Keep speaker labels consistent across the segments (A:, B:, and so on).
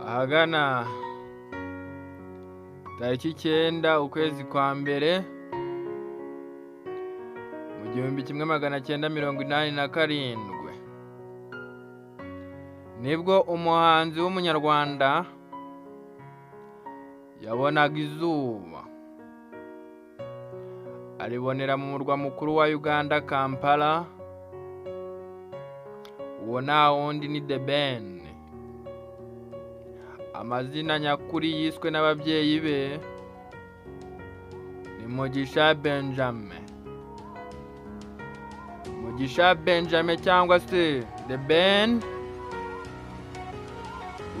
A: Ahagana tariki 9 ukwezi kwa mbere mu 1987 nibwo umuhanzi w'umunyarwanda yabonaga izuba, aribonera mu murwa mukuru wa Uganda, Kampala. Uwo nta wundi ni The Ben. Amazina nyakuri yiswe n'ababyeyi be ni Mugisha Benjamin. Mugisha Benjamin cyangwa se The Ben,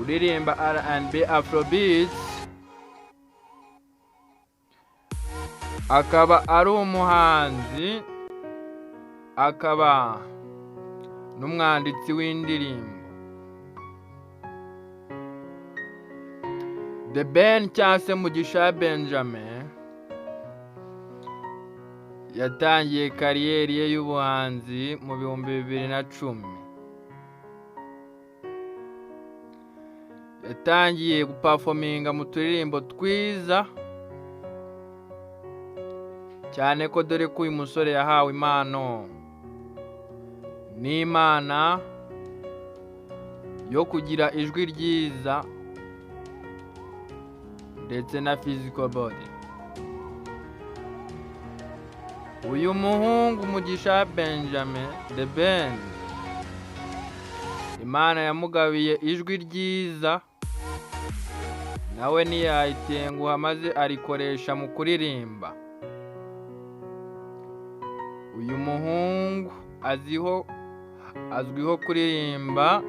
A: uririmba R&B Afrobeats, akaba ari umuhanzi, akaba n'umwanditsi w'indirimbo. The Ben cyangwa se Mugisha Benjamin yatangiye kariyeri ye y'ubuhanzi mu 2010. Yatangiye gupafominga mu turirimbo twiza cyane, ko dore ko uyu musore yahawe impano n'Imana yo kugira ijwi ryiza ndetse na physical body. Uyu muhungu Mugisha Benjamin The Ben, Imana yamugabiye ijwi ryiza, nawe ntiyayitenguha maze arikoresha mu kuririmba. Uyu muhungu azwiho kuririmba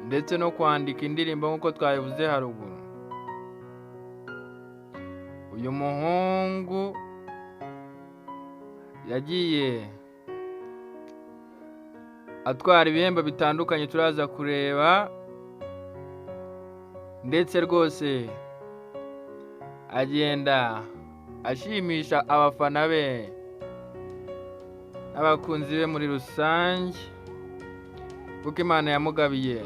A: ndetse no kwandika indirimbo nk'uko twabivuze haruguru. Uyu muhungu yagiye atwara ibihembo bitandukanye turaza kureba, ndetse rwose agenda ashimisha abafana be n'abakunzi be muri rusange, kuko Imana yamugabiye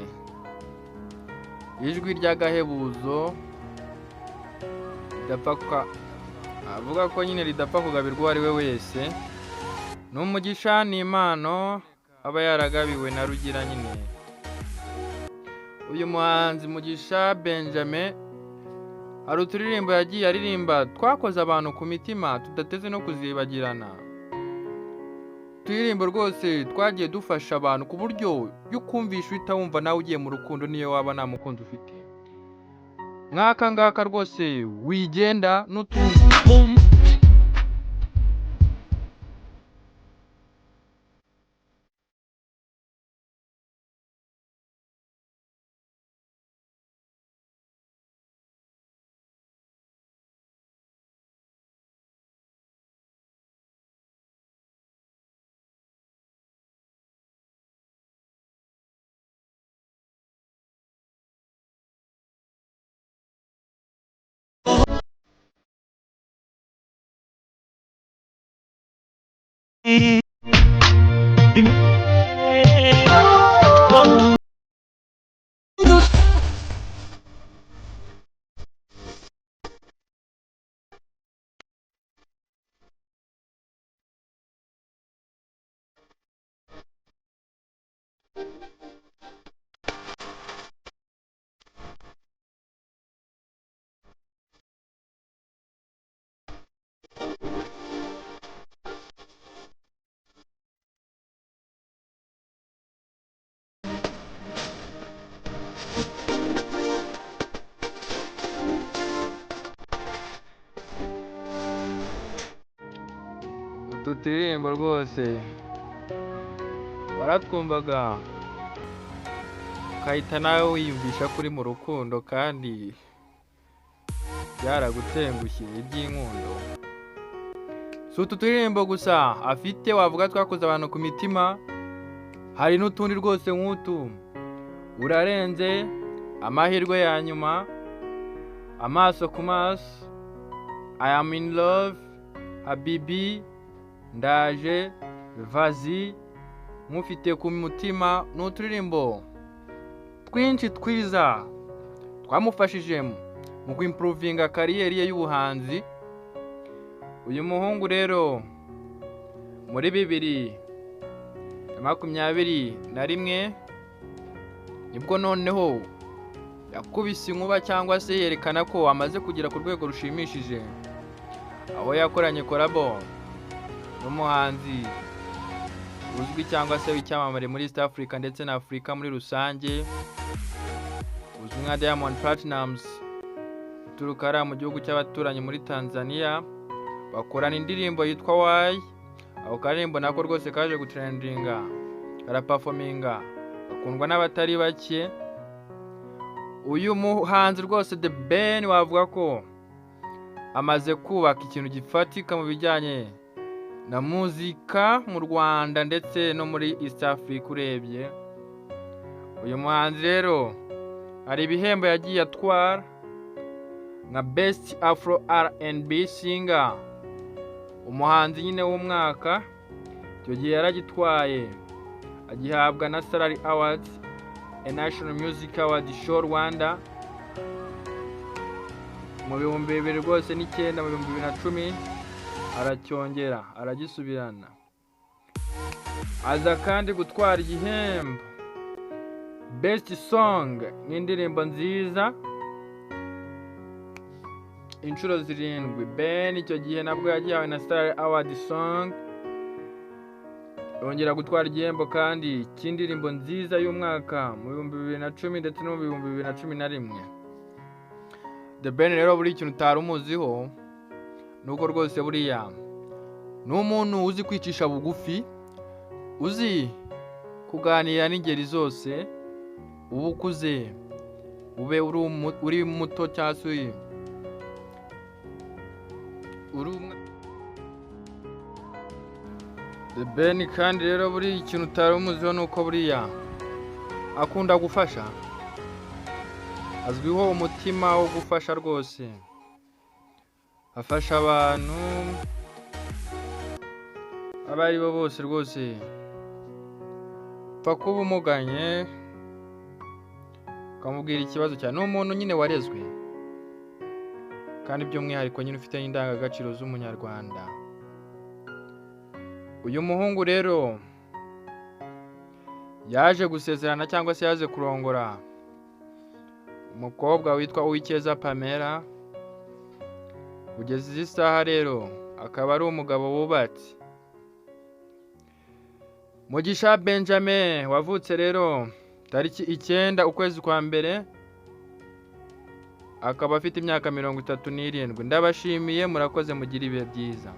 A: ijwi ry'agahebuzo ridapfa, avuga ko nyine ridapfa kugabirwa uwo ari we wese. Ni umugisha, ni impano aba yaragabiwe na Rugira nyine. Uyu muhanzi Mugisha Benjamin hari uturirimbo yagiye aririmba twakoze abantu ku mitima tudateze no kuzibagirana. Uturirimbo rwose twagiye dufasha abantu ku buryo iyo ukumvisha uhita wumva nawe ugiye mu rukundo niyo waba nta mukunzi ufite. Nk'aka ngaka rwose wigenda n'utundi. Utu turirimbo rwose waratwumvaga ukahita nawe wiyumvisha ko uri mu rukundo, kandi byaragutengushye iby'inkundo. Si utu turirimbo gusa afite wavuga twakoze abantu ku mitima, hari n'utundi rwose nk'utu: Urarenze, Amahirwe ya nyuma, Amaso ku maso, I am in love, Habibi, Ndaje, Vazi, Nkufite ku mutima. Ni uturirimbo twinshi twiza Twamufashije mu kwimprovinga career ye y'ubuhanzi. Uyu muhungu rero muri 2021 nibwo noneho yakubise inkuba, cyangwa se yerekana ko amaze kugera ku rwego rushimishije, aho yakoranye collabo n'umuhanzi uzwi cyangwa se w'icyamamare muri East Africa ndetse na Afurika muri rusange, uzwi nka Diamond Platnumz, uturuka hariya mu gihugu cy'abaturanyi muri Tanzania. Bakorana indirimbo yitwa "Why". Ako karirimbo nako rwose kaje gutrendinga, karaperforminga, gakundwa n'abatari bake. Uyu muhanzi rwose The Ben, wavuga ko amaze kubaka ikintu gifatika mu bijyanye na muzika mu Rwanda ndetse no muri East Africa. Urebye uyu muhanzi rero, hari ibihembo yagiye atwara nka Best Afro R&B Singer, umuhanzi nyine w'umwaka. Icyo gihe yaragitwaye, agihabwa na Salary Awards, a National Music Award Show Rwanda mu 2009. Mu 2010 aracyongera aragisubirana. Aza kandi gutwara igihembo Best Song, nk'indirimbo nziza, inshuro zirindwi. Ben icyo gihe nabwo yagihawe na Star Award Song. Yongera gutwara igihembo kandi cy'indirimbo nziza y'umwaka mu 2010 ndetse no mu 2011. The Ben rero, buri kintu utari umuziho ni uko rwose buriya ni umuntu uzi kwicisha bugufi, uzi kuganira n'ingeri zose, uba ukuze, ube uri muto cyangwa se uri umwe. The Ben kandi rero, buriya ikintu utari umuziho ni uko buriya akunda gufasha, azwiho umutima wo gufasha rwose, afasha abantu abo ari bo bose rwose, pfa kuba umuganye ukamubwira ikibazo cyawe. Ni umuntu nyine warezwe, kandi by'umwihariko nyine ufite n'indangagaciro z'umunyarwanda. Uyu muhungu rero yaje gusezerana, cyangwa se yaje kurongora umukobwa witwa Uwicyeza Pamela. Kugeza izi saha rero akaba ari umugabo wubatse. Mugisha Benjamin wavutse rero tariki 9 ukwezi kwa mbere, akaba afite imyaka 37. Ndabashimiye, murakoze, mugire ibihe byiza.